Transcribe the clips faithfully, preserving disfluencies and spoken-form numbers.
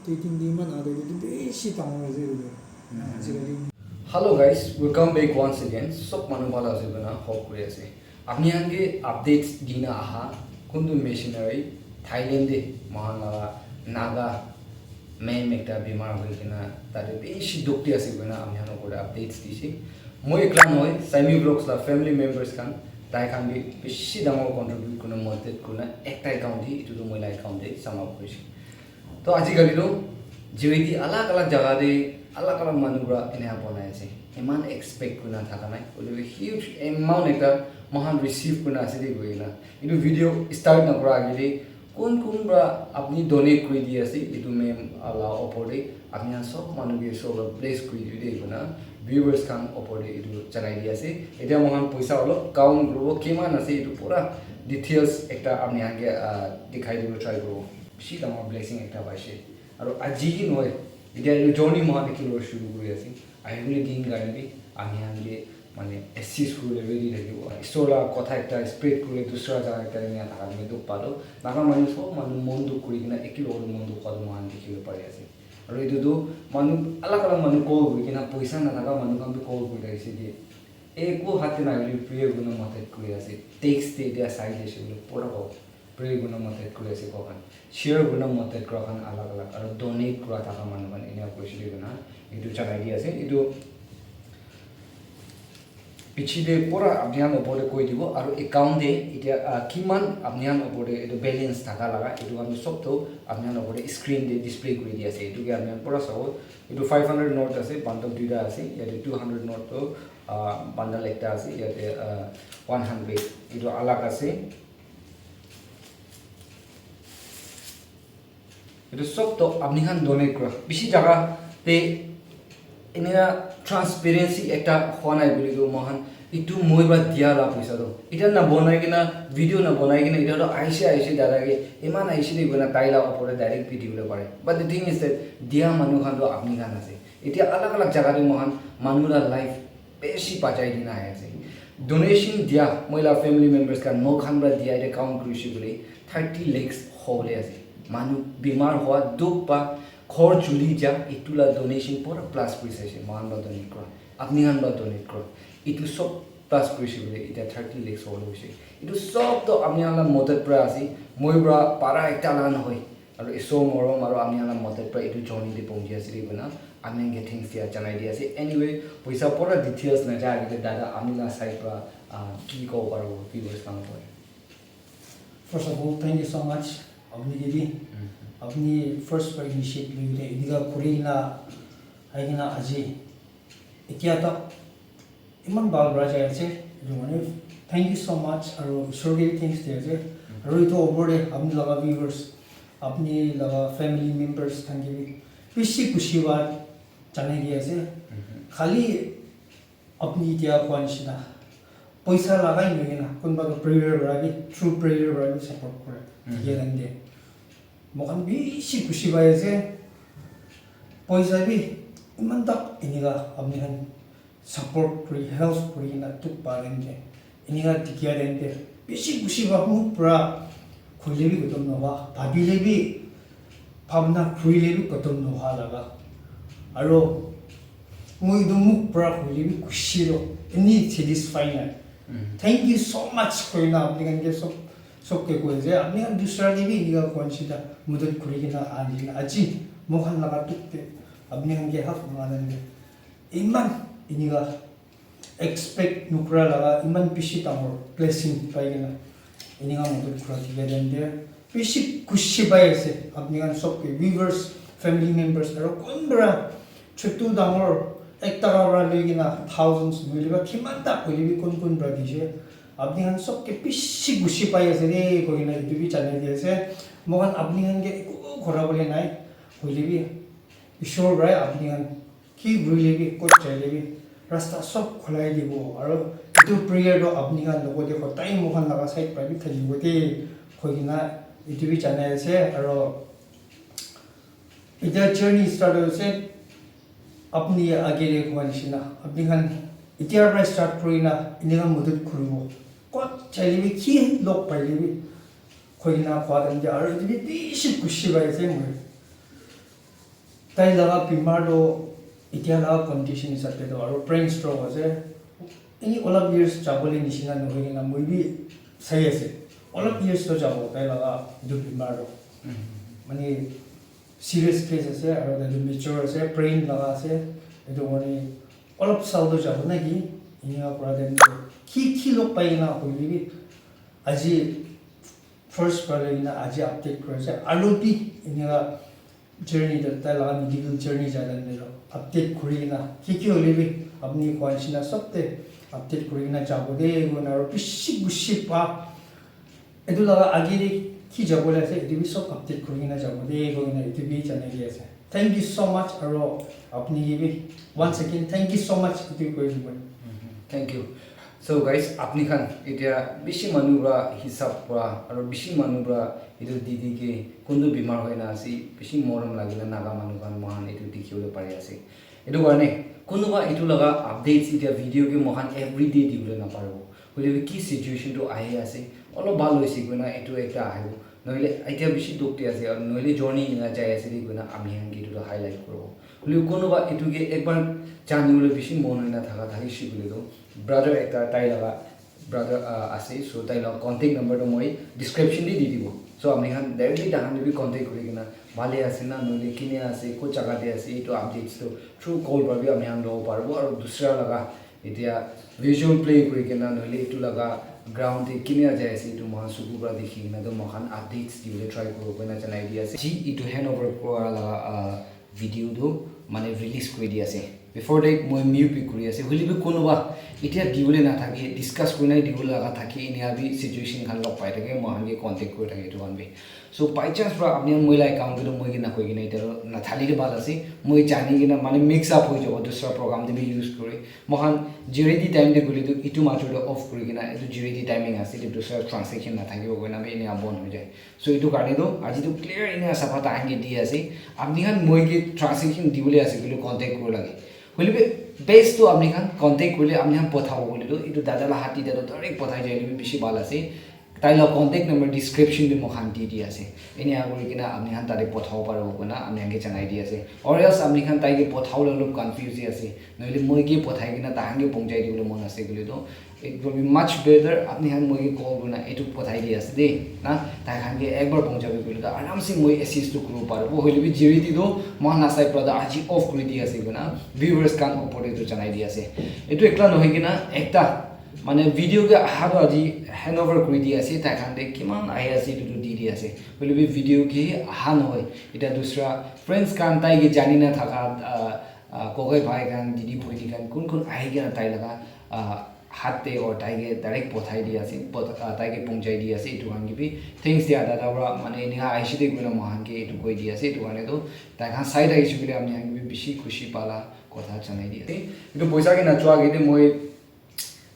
Duitin din man ade de bishi tangor ase etu. Ajikali. Hello guys, welcome back once again. Sob manu bhal ase koina hope kuri ase. Apni khan ke updates dina aha kuntu missionary Thailand de mohan laga Naga ma'am ekta bimar hoi kena tate bishi dukh di ase koina apni khan opor te updates dise. Moi ekla nohoi, Sammy Vlogs la family members khan tai khan bi bishi dangor contribute kurina madad kurina ekta account di etu tu moi la account de sum up kurise. To ajikali tu J D alag alag jaga te alag alag manu para ena banai ase. Iman expect kurina thaka nai. Hoile bi huge amount ekta mohan receive kurina ase de koina. Etu video start na kura age de kun kun para apni donate kuri di ase etu ma'am la opor te apni khan sob manu ke sob bless kuri dibi de koina viewers khan opor te etu janai di ase. Etia mohan poisa olop count kuribo kiman ase etu pura details ekta apni khan ke ah, dikhai dibo try kuribo. Bishi dangor blessing ekta paise. Aru aji hi nohoi, etia etu journey mohan ekelogte shuru kuri ase. Ahibole din karne bi ami khan ke mane assist kuribole ready thakibo. Isor la kotha ekta spread kuribole dusra jaga ekta te enia thaka toh dukh pa toh. Naga manu sob manu mon dukh kuri kena ekelogte mon dukh kura toh mohan dikhibole pari ase. Aru etu tu manu alag alag manu call kuri kena poisa nathaka manu khan bi call kuri thakise ki eku hat te nahoi le prayer kurina madad kuri ase. Text te etia sai jaise koile pura kobo. Pray kurina madad kuri ase koa khan, share kurina madad kura khan alag alag aru donate kura thaka manu khan enia koishe koina etu janai di ase. Etu piche te pura apni khan opor te koi dibo aru account te etia ah, kiman apni khan opor te etu balance thaka laga etu khan toh sob toh apni khan opor te screen te display kuri di ase. Etu ke apni khan pura sabo. Etu five hundred note ase, bundle duita ase, yate two hundred note toh ah, bundle ekta ase, yate ah, one hundred etu alag ase. Etu sob toh apni khan donate kura. Bishi jaga te eneka transparency ekta hua nai koile toh moikhan etu moi para dia la poisa toh. Etia na banai kena, video na banai kena, etia toh aishe aishe dada ke, eman aishe de koina tai la opor te direct bi dibole pare. But the thing is that dia manu khan toh apni khan ase. Etia alag alag jaga te moikhan manu la life bishi bachai dina ahi ase. Donation dia, moi la family members khan, moi khan para dia etia count kurishe koile thirty lakhs hobole ase. Manu bimar hua, dukh pa, ghor juli ja, etu la donation pura plus kurise ase. Moikhan para donate kura, apni khan para donate kura. Etu sob plus kurise koile etia thirty lakhs hobole hoise. Etu sob toh apni khan la madad para ase. Moi para para ekta la nohoi. Aru Isor morom aru ami khan la madad para etu journey te pahunchi ase koina ami khan ke thanks dia janai di ase. Anyway, poisa pura details na ja age te dada ami la side para ah, ki kobo paribo viewers khan opor te. First of all, thank you so much, Abni Didi. Abni first para initiate loi kena enika kuri kena ahi kena aji etia tak iman bhal para jai ase. Etu karne thank you so much aru Isor ke bi thanks di ase. Aru etu opor te apni laga viewers, apni laga family members khan ke bi bishi khushi para janai di ase. Khali apni etia koa nishina poisa lagai nohoi kena kunba toh prayer para bi, through prayer para bi support kore. Etia time te moikhan bishi khushi pai ase. Poisa bi iman tak enika apni khan support kuri, help kuri kena dukh pa time te enika dikha time te bishi khushi pa muk para koile bi khotom nohoa, bhabile bi bhabna kurile bi khotom nohoa laga. Aro moi etu muk para koile bi khushi toh eni satisfy nai. Thank you so much koina apni khan ke sob sob ke koi ase. Apni khan dusra ke bi enika koa nishina madad kuri kena ahi kena aji moikhan laga dukh te apni khan ke half moikhan ke iman enika expect nokura laga iman bishi dangor blessing pai kena enika madad kura dikha time te bishi khushi pai ase. Apni khan sob ke viewers, family members aru kun para chutu dangor ekta para loi kena thousands nohoile ba kiman ta hoile bi kun kun para dise. Apni khan sob ke bishi khushi pai ase de koi kena etu bi janai di ase. Moikhan apni khan ke eku khora bole nai hoile bi Isor para apni khan ki kurile bi kot jaile bi rasta sob khulai dibo. Aru etu prayer toh apni khan logot te hodai moikhan laga side para bi thakibo de koi kena etu bi janai ase. Aru etia journey start hoise. Apni age te koa nishina apni khan etia para start kuri na enika madad kuribo. Kot jaile bi ki log paile bi koi kena koa time te aru etu bi bishi khushi pai ase moi. Tai laga bimar toh, etia laga condition hisab te toh, aro brain stroke ase. Ini olop years jabole nishina nohoi kena moi bi sai ase. Olop years toh jabo tai laga etu bimar toh. Mane serious case ase, aro tai toh mature ase, brain laga ase. Etu karne olop sal toh jabo na ki, enika kura time toh ki ki log pai kena hoile bi aji first para kena aji update kuri ase. Aro bi enika journey te tai laga medical journey jai time te toh update kuri kena ki ki hoile bi apni koa nishina sob te update kuri kena jabo de, koina aro bishi bishi pa etu laga age te ki jabo le ase, etu bi sob update kuri kena jabo de, koina etu bi janai di ase. Thank you so much, aro apni ke bi once again thank you so much etu koi dibo. Thank you. So guys, apni khan etia bishi manu pra hisab pra aro bishi manu pra etu didi ke kuntu bimar hoina ase, bishi morom lagile naga manu khan moikhan etu dikhiwole pari ase. Etu karne kunuba etu laga updates etia video ke moikhan everyday dibole naparibo. Hoile bi ki situation tu ahi ase, olop bhal hoise koina etu ekta ahibo. Nohole etia bishi dukh di ase, aru nohole journey ena jai ase de koina ami khan ke etu tu highlight kuribo. Hoile kunuba etu ke ekbar janibole bishi mon hoina thaka thakishe koile tu, brother ekta tai laga brother uh, ase, so tai laga contact number tu moi description te di dibo. So ami khan directly tai khan te bi contact kuri kena bhale ase na nohole kine ase, ko jaga te ase, etu updates tu through call para bi ami khan lobo paribo. Aru dusra laga etia visual play kuri kena nohole etu laga ground te kine jai ase, etu moikhan suku para dikhi kena tu moikhan updates dibole try kuribo koina janai di ase. Ji etu handover kura laga uh, video tu mane release kuri di ase. Before that moi mute bi kuri ase. Hoile bi kunuba etia dibole na thake, discuss kuri na dibole laga thake, enia bi situation khan log pai thake, moikhan ke contact kuri thake etu khan bi. So by chance pra apni khan moi la account te moi ke na koi kena etia na thali ke bhal ase. Moi jani kena mane mix up hoi jabo dusra program te bi use kuri. Moikhan J R D time te gule tu etu major te off kuri kena etu J R D timing ase, etu dusra transaction na thakibo koina bi enia bon hoi jai. So etu karne tu aji tu clear enia sapha tahan ke di ase. Apni khan moi ke transaction dibole ase koile contact kuri lage. Hoile bi best tu apni khan contact kurile apni khan pothabo koile tu etu dada la hati te tu direct pothai jai le bi bishi bhal ase. Tai la contact number description te moi khan di di ase. Enia kuri kena apni khan tate pothabo paribo koina apni khan ke janai di ase. Or else apni khan tai ke pothabo le olop confuse di ase. Nohole moi ke pothai kena tahan ke pongjai dibole mon ase koile tu it will be much better apni khan moi ke call kurina etu pothai di ase de na, tai khan ke ekbar pongjabi koile tu aram se moi assist tu kuribo paribo. Hoile bi J R D tu moi khan la side pra tu aji off kuri di ase koina viewers khan opor te tu janai di ase. Etu ekla nohoi kena ekta mane video ke aha tu aji handover kuri di ase, tai khan te kiman ahi ase etu tu di di ase. Hoile bi video ke aha nohoi, eta dusra friends khan tai ke jani na thaka uh, uh, kokai bhai khan, didi bhoni khan kun kun ahi kena tai laga uh, hat te or tai ke direct pothai di ase, pot, uh, tai ke pongjai di ase, etu khan ke bi thanks dia dada pra mane enika ahishi de koina moi khan ke etu koi di ase, etu karne tu tai khan sai thakishe koile ami khan ke bi bishi khushi pala kotha janai di ase. Etu poisa ke nachua ke de moi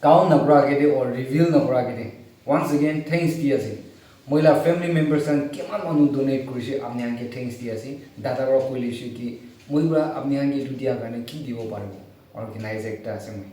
count nakura ke de or reveal nakura ke de once again thanks di ase. Moi la family members khan kiman manu donate kurishe apni khan ke thanks di ase. Dada pra koile she ki moi pra apni khan ke etu dia karne ki dibo paribo? Organize ekta ase moi.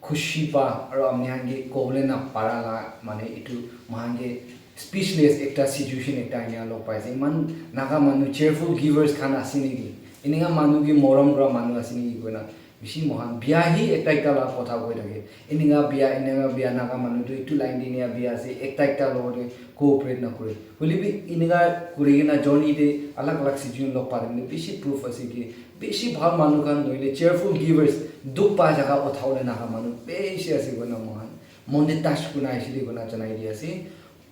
Khushi pa aro ami khan ke kobole na para la mane etu moi khan ke speechless ekta situation ekta enia log pai ase. Iman naga manu cheerful givers khan ase naki? Enika manu ke morom kura manu ase naki koina bishi moi khan bia hi ekta ekta la kotha koi thake. Enika bia, enika bia naga manu tu etu line te enia bia ase, ekta ekta logot te cooperate na kore. Hoile bi enika kuri kena journey te alag alag situation log pa time te bishi proof ase ki bishi bhal manu khan nohole cheerful givers, dukh pa jaga uthabole naha manu bishi ase koina moikhan mon te touch kurina aishey koina janai di ase.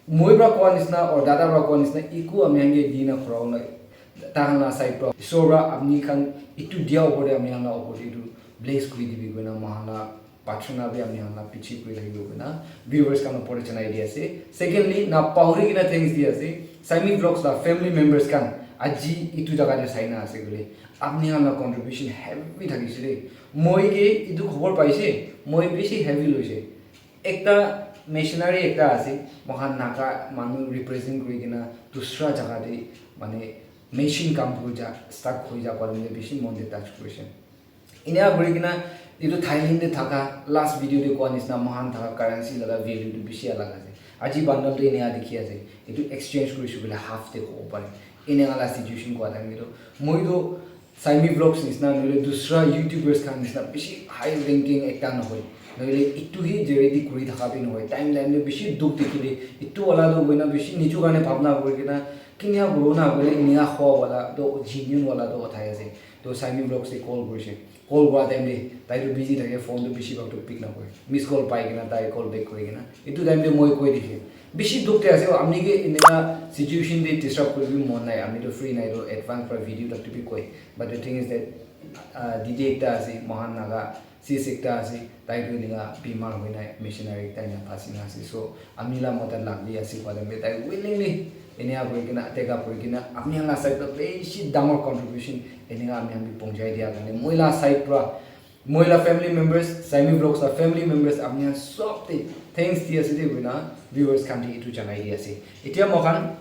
Moi pra koa nishina or dada pra koa nishina eku ami khan ke dina khora hona, tahan la side pra isor pra apni khan etu dia opor te ami khan la opor te etu bless kuri dibi koina moikhan la prarthana bi ami khan la piche kuri thakibo koina viewers khan opor te janai di ase. Secondly, na pahori kena thanks di ase Sami Vlogs la family members khan, aji etu jaga te saina ase koile apni khan la contribution heavy thakishe de. Moi ke etu khobor paishe, moi bishi heavy loishe. Ekta missionary ekta ase, moikhan Naga manu represent kuri kena dusra jaga te mane mission kam kuri ja, start kuri ja parile bishi mon te touch kurishe. Enika kuri kena etu Thailand te thaka last video te koa nishina moikhan thaka currency laga value tu bishi alak ase. Aji bundle tu enika dikhi ase, etu exchange kurishe koile half te hobo pare. Enika la situation koa time te tu moi tu Saimi Vlogs nisna nohole dusra YouTubers khan nisna bishi high ranking ekta nohoi. Nohole itu hi charity kuri thaka bi nohoi. Time time te bishi dukh dikhile itu wala toh boina bishi nichu karne bhabna kuri kena kinia kuro na koile inia khwa wala toh genuine wala toh uthai ase. Toh Saimi Vlogs te call kurise. Call kura time te tai toh busy thake, phone toh bishi bhag toh pick nakore. Miss call pai kena tai call back kuri kena. Itu time te moi koi dikhe. Bishi dukh te ase, amni ke eneka situation te disturb kuri bi mon nai. Amni toh free nai toh advance pra video tak toh bi koi. But the thing is that uh, didi ekta ase, mohan naga sis ekta ase, tai toh eneka bimar hoina missionary ekta ena phasi na ase. So amni la madad lagli ase koa time te tai willingly eneka kuri kena take up kuri kena amni la side pra bishi dangor contribution eneka amni bi ponchai dia karne moi la side pra, moi la family members, Saimi Vlogs la family members, amni sob te thanks di ase de koina viewers khan te itu janai di ase. Etia moikhan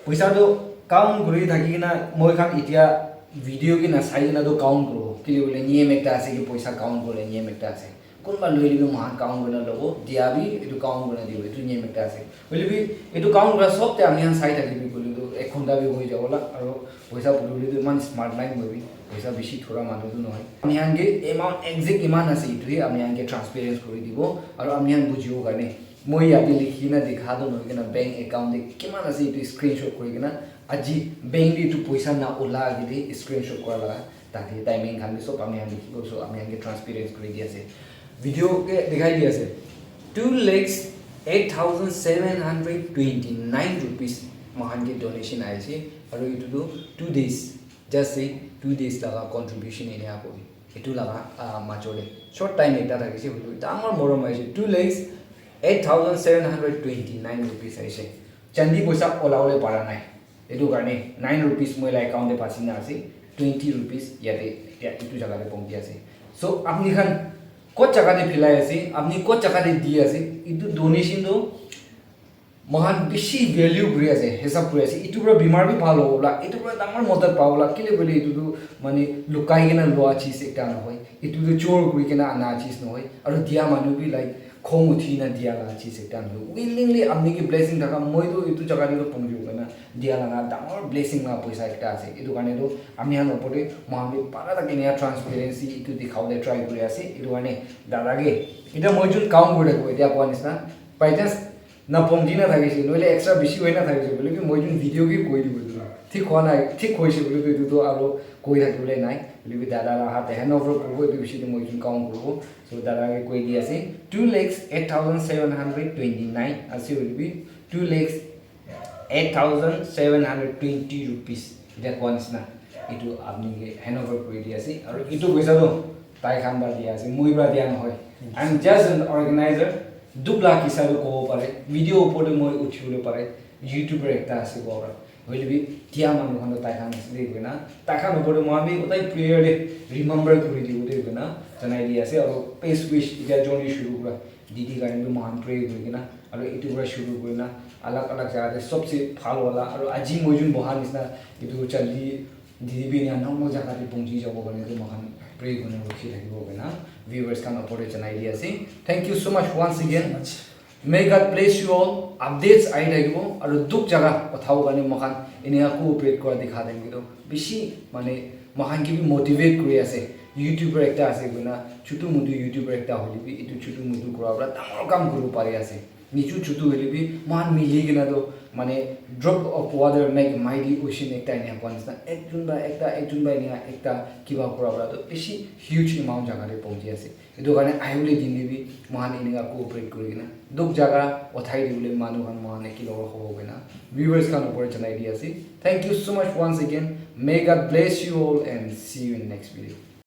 poisa toh count kuri thaki kena moi khan etia video ke na sai kena toh count kuro. Kile bole niyam ekta ase ki poisa count kure niyam ekta ase. Kunba loile bi moikhan count kurina lobo, dia bi etu count kurina dibo, etu niyam ekta ase. Hoile bi etu count kura sob te ami khan sai thaki bi koile toh ek ghonta bi hoi jabo la, aro poisa puri bole toh iman smart nai moi bi, poisa bishi thora manu toh nohoi. Ami khan ke amount exact iman ase, etu hi ami khan ke transparent kuri dibo, aro ami khan bujibo karne moi yate likhi kena dikha toh nohoi kena bank account te kiman ase etu screenshot kuri kena aji bank te etu poisa na ula age te screenshot kura laga tate timing khan bi sob ami khan dikhibo, so ami khan ke transparent kuri di ase. Video ke dikhai di ase. Two lakhs eight thousand seven hundred twenty nine rupees moikhan ke donation ahi ase. Aru etu tu two days, just say two days laga contribution enia koi. Etu laga ah, major te short time ekta thakise, hoilebi dangor morom ahi ase. Two lakhs eight thousand seven hundred twenty nine rupees ahi ase. Chandi poisa olabole para nai. Etu karne nine rupees moi la account te phasi na ase, twenty rupees yate ya etu jaga te pongji ase. So apni khan kot jaga te philai ase, apni kot jaga te di ase, etu donation tu moikhan bishi value kuri ase, hisab kuri ase. Etu para bimar bi bhal hobo la, etu para dangor madad pabo la, kile koile etu tu mane lukai kena lua cheez ekta nohoi, etu tu chor kuri kena ana cheez nohoi, aru dia manu bi like khong uthi na dia la cheez ekta nohoi. Willingly apni ke blessing thaka, moi tu etu jaga te tu pongji kena dia laga dangor blessing la poisa ekta ase. Etu karne tu ami khan opor te moikhan bi para thaki enia transparency etu dikhawole try kuri ase. Etu karne dada ke, etia moi jun count kuri thakibo, etia koa nisna, by chance na pongji na thakise, nohole extra bishi hoi na thakise, hoile bi moi jun video ke koi dibo etu. Thik hwa nai, thik hoise koile tu etu tu aro koi thakibole nai. Hoile bi dada la hat te hand over kuribo, etu bishi tu moi jun count kuribo. So dada ke koi di ase, two lakhs eight thousand seven hundred twenty nine ase, hoile bi two lakhs eight thousand seven hundred twenty rupees. Etia koa nisna, etu apni ke hand over kuri di ase. Aru etu poisa tu tai khan para dia ase, moi para dia nohoi. I'm just an organizer. Dukh la kisa tu kobo pare, video opor te moi uthi bole pare, YouTuber ekta ase koa para. Hoile bi dia manu khan tu tai khan ase de koina, tai khan opor te moi bi utai prayer de remember kuri dibo de koina janai di ase. Aru best wish etia journey shuru kura didi karne bi moikhan pray kuri kena, aru etu para shuru kuri na alag alag jaga te sobse bhal wala, aru aji moi jun boha nisna etu jaldi didi bi enia normal jaga te pongji jabo karne tu moikhan pray kuri na rukhi thakibo koina viewers khan opor te janai di ase. Thank you so much once again. May God bless you all. Updates ahi thakibo, aru dukh jaga uthabo karne moikhan enia cooperate kura dikha time te tu bishi mane moikhan ke bi motivate kuri ase. YouTuber ekta ase koina, chutu mutu YouTuber ekta hoile bi etu chutu mutu kura para dangor kam kuribo pari ase. Niju chutu hoile bi moikhan mili kena tu mane drop of water make mighty ocean ekta enia koa nisna, ekjun para ekta, ekjun para enia ekta kiba kura para tu bishi huge amount jaga te pongji ase. Etu karne ahibole din te bi moikhan eneka cooperate kuri kena dukh jaga uthai dibole manu khan moikhan ekelog hobo koina viewers khan opor te janai di ase. Thank you so much once again. May God bless you all and see you in next video.